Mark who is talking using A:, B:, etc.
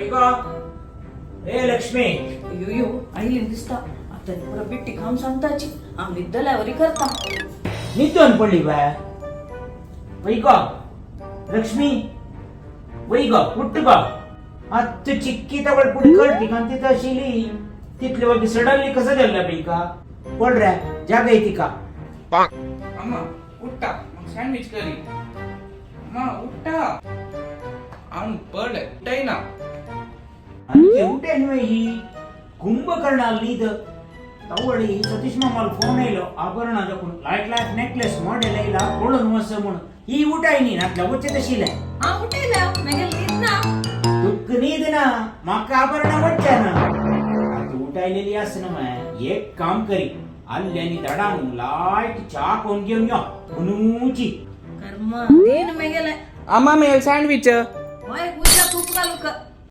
A: वैगो ए लक्ष्मी.
B: अयो आईली दिसता. आता पुरा बिट्टी काम सांगताची आम निद्दल्यावरी करता.
A: निद्दोन पडली बाय. वैगो लक्ष्मी, वैगो उठ्ठ गो. आत्त चिक्की तवळ पुढे कळती का तिथं अशिली तिथले बाकी सडनली कसं झालं बाई का पड रे जागा येते का?
C: अम्मा उठ्ठा, मग सँडविच करी. अम्मा उठ्ठा, आम पड उठाय ना.
A: आणि केवढे न्हय ही कुंभकर्णाला न्हीद. तवळी सतीश मामाला फोन येयलो, आभरणां दाखोवन लायक लायक नेकलेस मॉडेल येयला पळोवन वच म्हणून. ही उठाय न्ही नातल्या वचत आशिल्लें.
B: हा उठेला मेगेल न्हीद ना.
A: तुका न्हीद ना, म्हाका आभरणां वडच्या ना. आतां उठायलेली आस ना मागीर एक काम करी, आल्ली आनी दडान लायट च्या कोण घेवन यो मनूची.
B: कर्म दीन मेगेले.
C: अम्मा मेल सँडविच.
B: वय उजा तूप घालू का?